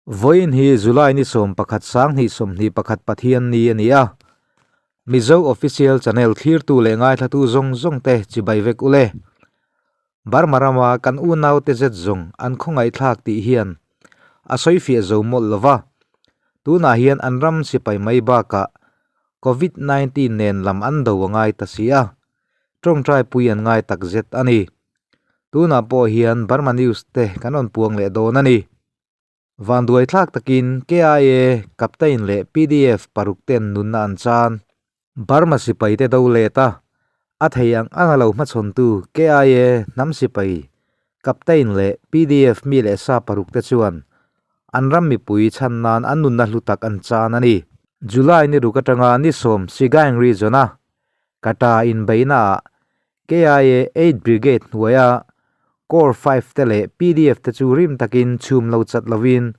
Vawiin hi July ni 11 2021 Pathian ni a ni a. Mizo Official Channel thlirtu leh ngaithlatu zawng zawng te chibai vek ule. Burma rama kan unaute zet zawng an khawngaihthlak tih hian a sawi fiah zo mawlh lova. Tunah hian an ram sipai mai bakah Covid 19 nen lam an do a ngai ta si a. Tawngtai pui an ngai tak zet a ni. Tunah pawh hian Burma News te kan rawn puang leh dawn a ni. Vanduai thlak takin KIA Captain leh pdf paruk ten nunna an chan. Burma sipai te do let a, a thei ang ang a lo hmachhawntu KIA hnam sipai Captain leh pdf mi leh sa paruk te chuan an ram mipui chhan nan an nunna hlu tak an chan a ni. July ni ruk atanga ni 10 Sagaing Region-a Kata inbeihna ah KIA Eight Brigade hnuaia Corps Five te leh pdf te chu rim takin chhum lo chat lovin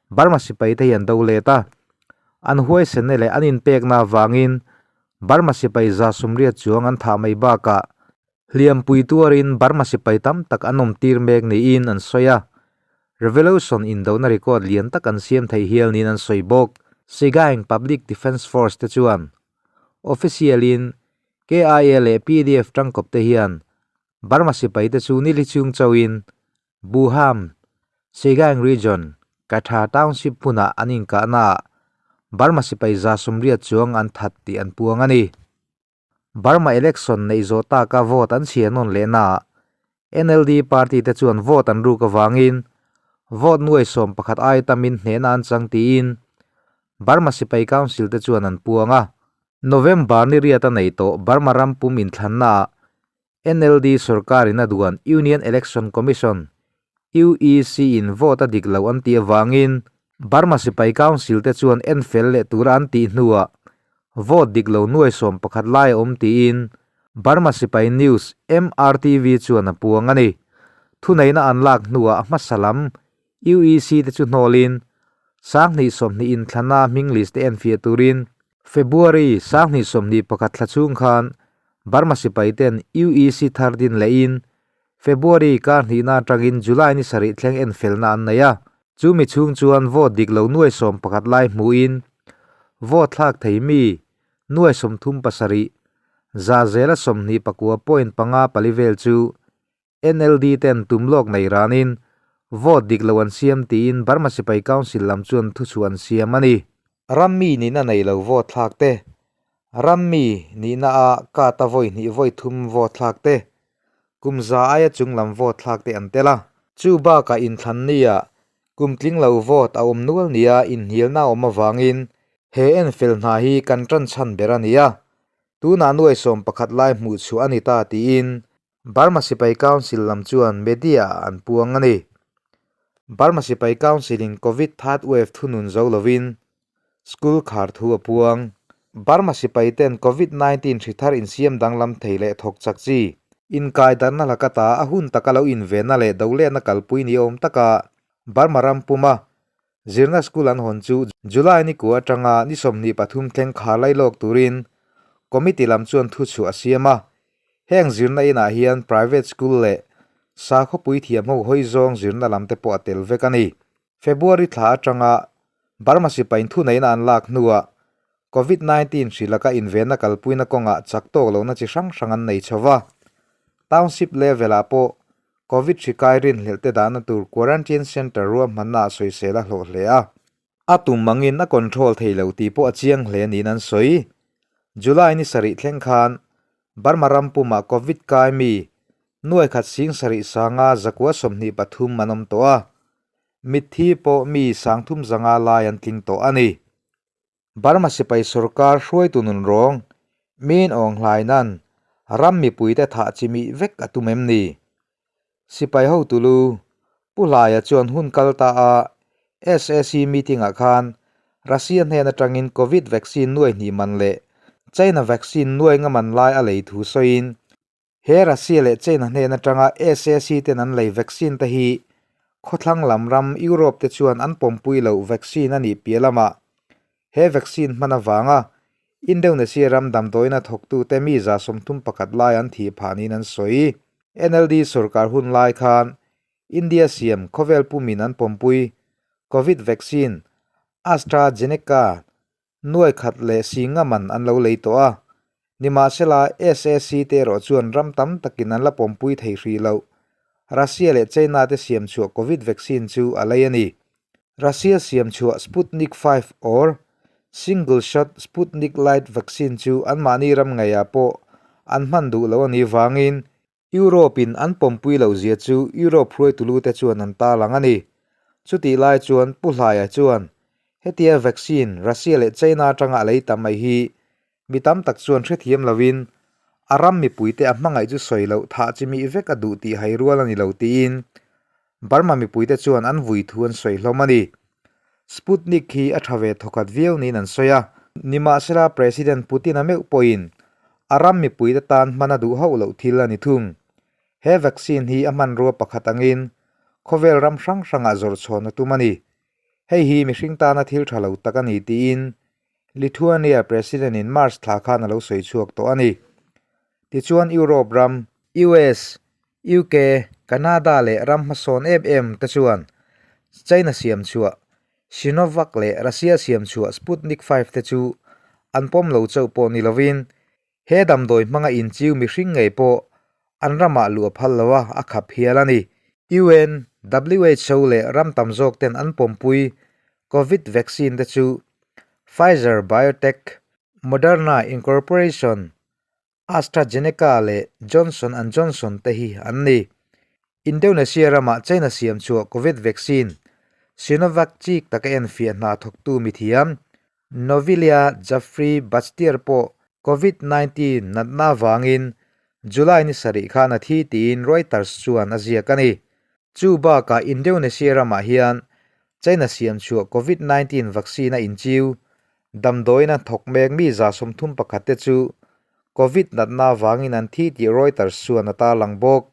Burma sipai te hi an do let a. An huaisenna leh an inpekna avangin Burma sipai 180 chuang an thah mai bakah hliampui tuarin Burma sipai tam tak an awm tir mek niin an sawi a. Revolution indona record lian tak an siam theih hial niin an sawi bawk. Sagaing Public Defence Force te chuan Official-in KIA leh pdf tangkawp te hian Burma sipai te chu nili chung chauhin Buham, Sagaing Region, Katha Township hmunah an inkahnaah Burma sipai 180 chuang an that tih an puang a ni. Burma election neih zawh taka vote an chhiar nawn lehnaah NLD party te chuan vote an ruk avangin vote nuai 11 ai tamin hnehna an chang tiin Burma sipai council te chuan an puang a. November ni riat a nei tawh Burma ram pum inthlannaah NLD sorkarin a duan Union Election Commission, UEC, in vote a dik lo an tih avangin Burma sipai council te chuan en fel leh tura an tih hnuah vote dik lo nuai 11 lai a awm tiin Burma sipai news MRTV chuan a puang a ni. Thuneihna an lak hnuah a hmasa lam UEC te chu hnawlin 2020 inthlana hming list te enfiah turin February 2021 thla chhung khan Burma sipai ten UEC thar din lehin February kar hnihna atangin July ni sarih thleng enfelna an nei a. Chumi chhung chuan vote dik lo nuai 11 lai hmuhin vote thlak thei mi nuai 37 za zela 29.5 pali vel chu NLD ten tum lawk nei ranin vote dik lo an siam tiin Burma Sipai Council lam chuan thuchhuah an siam a ni. Rammi nihna nei lo vote thlak te, rammi nihna a card a vawi hnih vawi thum vote thlak te, kum za aia chung lam vote thlak te an tel a. Chu bakah inthlan nia kum tling lo vote a awm nual nia inhnialna a awm avangin he enfel hna hi kan tan chhan ber a ni a, tunah nuai 11 lai hmuh chhuah a ni ta tiin Burma Sipai Council lam chuan media ah an puang a ni. Burma Sipai Council in Covid third wave thunun zo lovin school khar thu a puang. Burma Sipai ten Covid 19 hri thar insiam danglam thei leh thawk chak chi. Inkai darna laka ta a hun taka lo invenna leh doletna kalpui ni awm taka Burma ram puma zirna school an hawn chu July ni kua atanga ni 23 thleng khar lailawk turin committee lam chuan thuchhuah a siam a. Heng zirna inah hian private school leh sakhawpui thiam ho hawi zawng zirna lam te pawh a tel vek a ni. February thla atanga Burma sipain thuneihna an lak hnuah Covid 19 hri laka invenna kalpuina kawngah chak tawk lohna chi hrang hrang an nei chho va. Township level ah pawh Covid hri kai rinhlelh te dahna tur quarantine centre ruahmanna ah sawisel a hlawh hle a. A tum angin a control thei lo tih pawh a chiang hle niin an sawi. July ni sarih thleng khan Burma ram pumah Covid kai mi nuai khat sing sarih sanga zakua 23 an awm tawh a, mitthi pawh mi 305 lai an tling tawh a ni. Burma sipai sorkar hruaitu nun rawng Min Aung Hlaing nan ram mipuite thah chi mih vek a tum em ni? Sipai hotu lu Pu Hlaia chuan hun kal ta a SAC meeting ah khan Russia hnen atangin Covid vaccine nuai hnih man leh China vaccine nuai nga man lai a lei thu sawiin He Russia leh China hnen atanga SAC ten an lei vaccine te hi khawthlang lam ram Europe te chuan an pawmpui loh vaccine a nih piah lamah he vaccine hman avanga Indonesia ram damdawiina thawktute mi 31 lai an thih phah niin an sawi. NLD sorkar hun lai khan India siam khawvel pumin an pawmpui. Covid vaccine AstraZeneca nuai khat leh singa man an lo lei tawh a. Nimahsela, SAC te erawh chuan ram tam takin an la pawmpui thei hrih loh. Russia leh China te siam chhuah Covid vaccine chu a lei a ni. Russia siam chhuah Sputnik V or Single shot Sputnik Light vaccine chu anmahni ram ngeiah pawh an hman duh loh a nih vangin Europe in an pawmpui loh zia chu Europe hruaitulu te chuan an tarlang a ni. Chutih lai chuan Pu Hlaia chuan hetia vaccine Russia leh China atanga a lei tam mai hi mi tam tak chuan hrethiam lovin a ram mipuite a hmangaih chu sawi loh thah chi mih vek a duh tih hai rual a ni lo tiin Burma mipuite chuan an vui thu an sawi hlawm a ni. Sputnik hi a tha ve thawkhat viau niin an sawi a. Nimahsela President Putin-a meuh pawhin a ram mipuite tan hman a duh hauh loh thil a ni thung. He vaccine hi a hmanrua pakhat angin khawvel ram hrang hrangah zawrh chhawn a tum a ni. Hei hi mihring tana thil tha lo tak a ni tiin Lithuania President-in March thla khan a lo sawi chhuak tawh a ni. Tichuan Europe ram, US, UK, Canada leh ram hmasawn em em te chuan China siam chhuah Sinovac leh Russia siam chhuah Sputnik V te chu an pawm lo chauh pawh ni lovin he damdawi hmanga inchiu mihring ngei pawh an ramah luh a phal lo a, a khap hial a ni. UN, WHO leh ram tam zawk ten an pawmpui Covid vaccine te chu Pfizer BioNTech, Moderna Incorporation, AstraZeneca leh Johnson and Johnson te hi an ni. Indonesia ramah China siam chhuah Covid vaccine Sinovac chik taka enfiah hna thawktu mithiam Novilia Jafri Bachtiar pawh Covid 19 natna avangin July ni sarih khan a thi tiin Reuters chuan a ziak a ni. Chu bakah Indonesia ramah hian China siam chhuah Covid 19 vaccine a inchiu Damdawiin a thawk mek mi 31 te chu Covid natna avangin an thi tih Reuters chuan a tarlang bawk.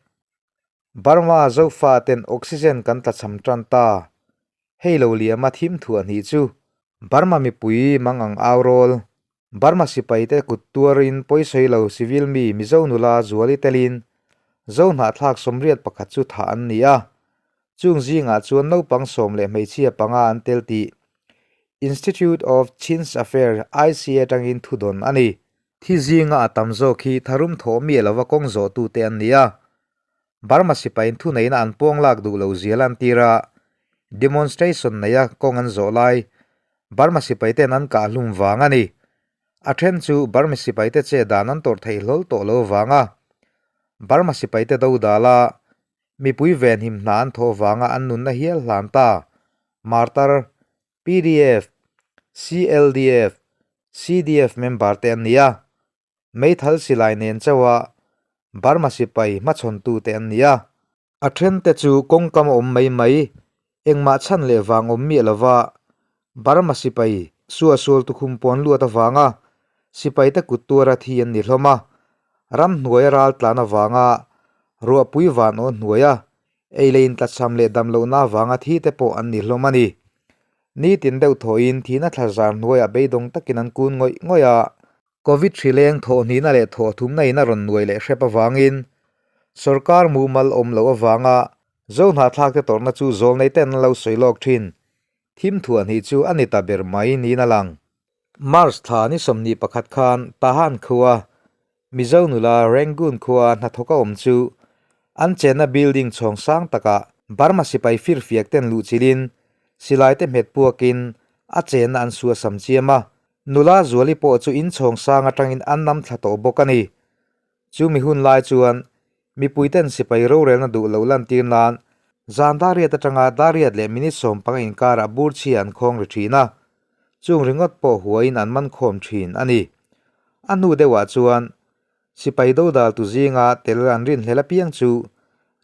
Burma Zofa ten oxygen kan tlachham tan ta. Hei lo liama thim thuah hnih chu Burma mipui mang ang au rawl. Burma sipai te kut tuarin pawisawi lo civil mi Mizo nula Zuali telin Zo hnahthlak 81 chu thah an ni a. Chung zingah chuan naupang sawm leh hmeichhia panga an tel tih Institute of Chin's Affairs, ICA, atangin thudawn a ni. Thi zinga a tam zawk hi tharum thawh miah lova kawng zawhtute an ni a. Burma sipain thuneihna an pawng lak duh lo zia lantir a, demonstration neia kawng an zawh lai Burma sipaiten an kah hlum vang a ni. A then chu Burma sipaite che dan an tawrh theih hlawl tawh lo vanga Burma sipaite dodal a, Mipui venhim hna an thawh vanga an nunna hial hlan ta. Martar, pdf, CLDF, CDF member te an ni a. Meithal silai nen chauha Burma sipai hmachhawntu te an ni a. A then te chu kawngkam a awm mai mai, engmah chhan leh vang awm miah lova Burma sipai suahsual tukhum pawn luat avanga sipaite kut tuara thi an ni hlawm a, ramhnuaia ral tlan avanga ruahpui van aw hnuaia ei leh intlatchham leh dam lohna avanga thi te pawh an ni hlawm a ni. Nitin deuh thawhin thihna thla zar hnuaiah beidawng takin an kun ngawih ngawih a. Covid hri leng thawhhnihna leh thawhthumna in a rawn nuai leh hrep avangin sorkar mumal awm loh avanga Zo hnahthlakte tawrhna chu zawlnei ten an lo sawi lawk thin. Thim thuah hnih chu a ni ta ber mai niin a lang. March thla ni 21 khan Tahan khua, Mizo nula Rangoon khua hnathawk a awm chu an chenna building chhawng sang takah Burma sipai firfiak ten luhchilhin silai te hmet puakin a chenna an suasam chiam a. Nula Zuali pawh chu inchhawng sang atangin an nam thla tawh bawk a ni. Chu mi hun lai chuan mipuiten sipai rorelna duh lo lantir nan zan dariat atanga dariat leh minute 15 inkarah bur chhia an khawng ri thin a, chung ringawt pawh huain an man khawm thin a ni. A hnu deuhah chuan sipai dodal tu zinga tel an rinhlel apiang chu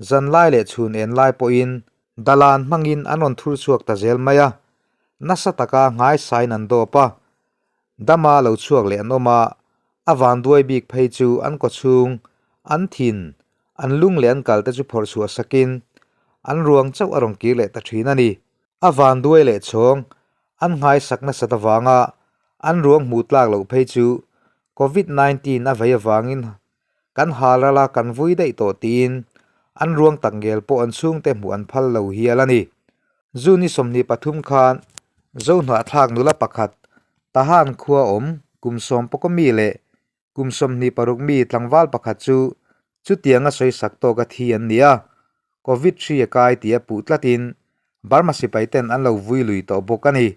zan lai leh chhun en lai pawhin dalan hmangin an rawn thur chhuak ta zel mai a, nasa taka nghaisain an dawp a, Dama lo chhuak leh an awm a, a vanduai bik phei chu an kawchhung, an thin, an lung leh an kal te chu phawrh chhuah sakin an ruang chauh a rawn kir leh ta thin a ni. A vanduai leh chhawng an nghaisak nasat avanga an ruang hmuh tlak loh phei chu Covid 19 a vei avangin kan hal ral a kan vui daih tawh tiin an ruang tak ngel pawh an chhungte hmuh an phal lo hial a ni. June ni 23 khan Zohnuahthlak nula pakhat Tahan khua awm kum sawm pakaw mi leh kum 26 mi tlangval pakhat chu chutianga sawi sak tawka thi an ni a, Covid hri a kai tih a puh tlatin Burma sipai ten an lo vui lui tawh bawk a ni.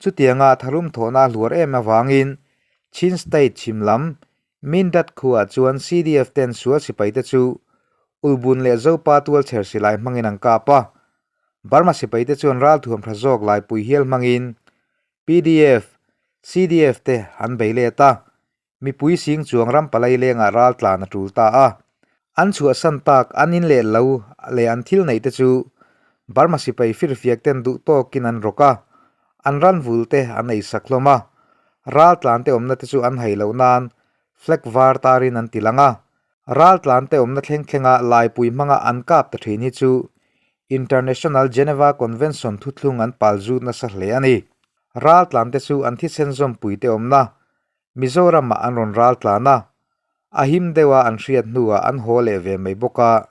Chutianga tharum thawhna a hluar em avangin Chin State chhim lam Mindat khuaah chuan CDF ten sual sipai te chu Ulbun leh Zopa tualchher silai hmangin an kap a. Burma sipai te chuan ralthuam tha zawk laipui hial hmangin pdf, CDF te an bei let a, mipui sing chuang ram palai lengah ral tlan a tul ta a. An chhuahsan tak an in leh lo leh an thil neih te chu Burma sipai firfiak ten duh tawkin an rawk a, an ranvul te an ei sak hlawm a. Ral tlan te awmna te chu an hai loh nan flag var tarin an ti lang a. Ral tlan te awmna thleng thlenga laipui hmanga an kap ta thin hi chu International Geneva Convention thuthlung an pal zut nasa hle a ni. Raltlan te chu an thisen zawmpui te awmna Mizoramah an rawn raltlan a, a him deuha an hriat hnuah an haw leh ve mai bawk a.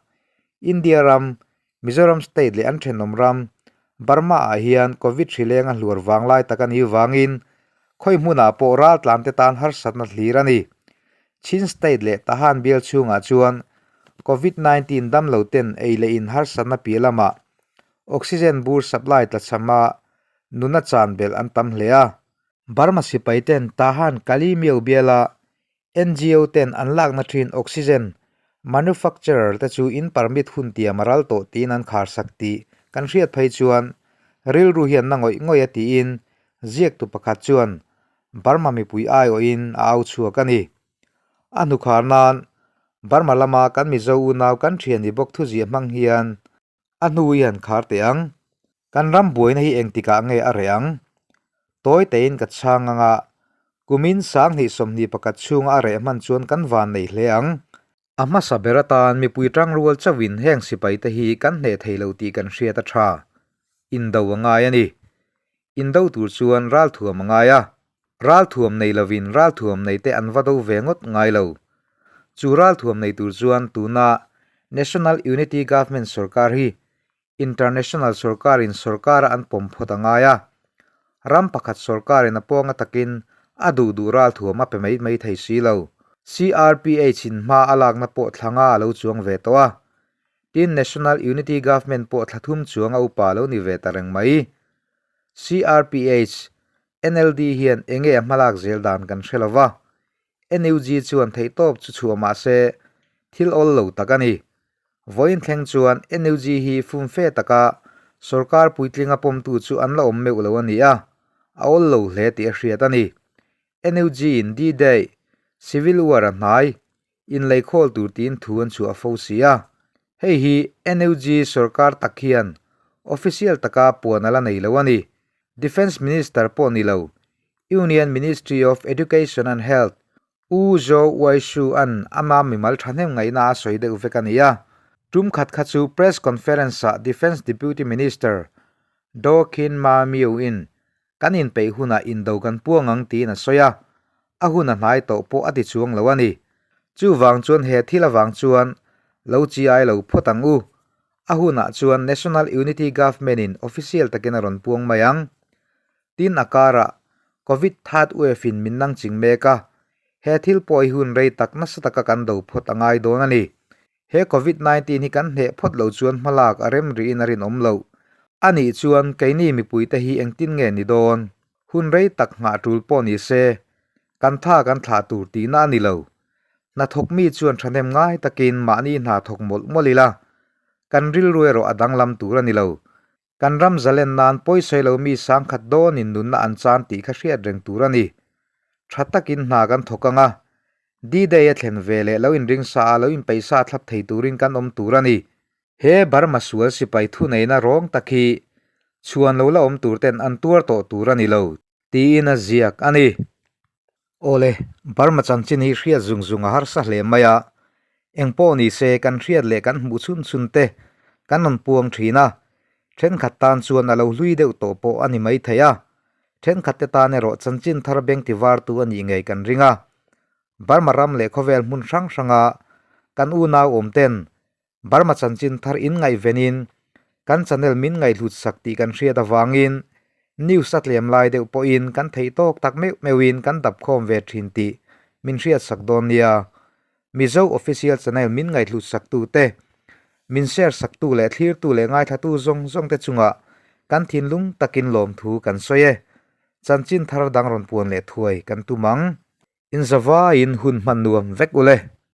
India ram, Mizoram state leh an thenawm ram, Burma ah hian Covid hrileng a hluar vang lai tak a nih vangin khawi hmunah pawh raltlan te tan harsatna hlir a ni. Chin State leh Tahan bial chhungah chuan Covid 19 damlo ten ei leh in harsatna piah lamah oxygen bur supply tlachhama nuna chan belh an tam hle a. Burma sipai ten Tahan Kalimiau biala NGO ten an lakna thin oxygen manufacturer te chu in permit hun tiam a ral tawh tiin an kharsak tih kan hriat phei chuan rilru hian na ngawih ngawih a tiin ziaktu pakhat chuan Burma mipui aiawhin a au chhuak a ni. A hnukhar nan Burma lama kan Mizo unau kan thian ni bawk thuziah hmang hian a hnu i han khar teh ang. Kan ram buaina hi engtikah nge a reh ang? Tawi tein ka chhang anga kumin 2021 chhunga a reh hman chuan kan van nei hle ang. A hmasa ber atan mipui tangrual chauhin heng sipaite hi kan hneh thei lo tih kan hriat a tha. Indo a ngai a ni. Indo tur chuan ralthuam a ngai a. Ralthuam nei lovin ralthuam neite an va do ve ngawt ngai lo. Chu ralthuam nei tur chuan tuna National Unity Government sorkar hi International sorkarin sorkara an pawm phawt a ngai a. Ram pakhat sorkarin a pawnga takin a duh duh ralthuam a pe mai mai thei si lo. CRPH in hma a lakna pawh thla nga a lo chuang ve tawh a. Tin, National Unity Government pawh thla thum chuang a upa lo ni ve ta reng mai. CRPH, NLD hian enge a hmalak zel dan kan hre lo va. NUG chuan theihtawp chu chhuah mah se thil awl lo tak a ni. Vawiin thleng chuan NUG hi fumfe taka sorkar puitlinga pawmtu chu an la awm meuh lo a ni a, a awl lo hle tih a hriat a ni. NUG in D-Day, Civil War a hnai, inleikhawl tur tiin thu an chhuah fo si a. Hei hi NUG sorkar tak hian official taka puan a la nei lo a ni. Defence Minister pawh ni lo, Union Ministry of Education and Health, U Zaw Uaishu an ama mimal thahnem ngaihna a sawi deuh vek a ni a. Tum khat kha chu press conference-ah Defence Deputy Minister Daw Khin Ma Myo in kan inpeih hunah indo kan puang ang tiin a sawi a, a hun a hnai tawh pawh a ti chuang lo a ni. Chuvang chuan he thil avang chuan lo chi ai lo phawt ang u. A hunah chuan National Unity Government-in official takin a rawn puang mai ang. Tin a karah Covid third wave in min nang ching mek a, he thil pawh hi hun rei tak nasa taka kan do phawt a ngai dawn a ni. He Covid 19 hi kan hneh phawt lo chuan hmalak a rem rihin a rinawm loh. A nih chuan keini mipuite hi engtin nge ni dawn? Hun rei tak nghah tul pawh ni se, kan tha kan thlah tur tihna a ni lo. Hnathawk mi chuan thahnem ngai takin mahni hna thawk mawlh mawlh ila, kan rilru erawh a danglam tur a ni lo. Kan ram zalen nan pawisawi lo mi sangkhat dawnin nunna an chan tih kha hriat reng tur a ni. Tha takin hna kan thawk ang a, D-Day a thlen ve leh lo inring sa a lo inpeih sa thlap thei turin kan awm tur a ni. He Burma sual sipai thuneihna rawng tak hi chhuan lo la awm tur ten an tuar tawh tur a ni lo, tiin a ziak a ni. Awle, Burma chanchin hi hriat zung zung a harsa hle mai a, engpawh ni se kan hriat leh kan hmuh chhun chhun te kan rawn puang thin a, thenkhat tan chuan a lo hlui deuh tawh pawh a ni mai thei a, thenkhat te tan erawh chanchin thar beng ti vartu a nih ngei kan ring a. Burma ram leh khawvel hmun hrang hranga kan unau awm ten Burma chanchin thar in ngaihvenin Kan channel min ngaihhlut sak tih kan hriat avangin news a tlem lai deuh pawhin kan theih tawk tak meuh meuhin kan dap khawm ve thin tih min hriat sak dawn nia. Mizo Official Channel min ngaihhlut sak tu te, min share sak tu leh thlir tu leh ngaithla tu zawng zawng te chungah kan thinlung takin lawmthu kan sawi e. Chanchin thar dang rawn puan leh thuai kan tum ang. Inzavaiin hun hman nuam vek ule.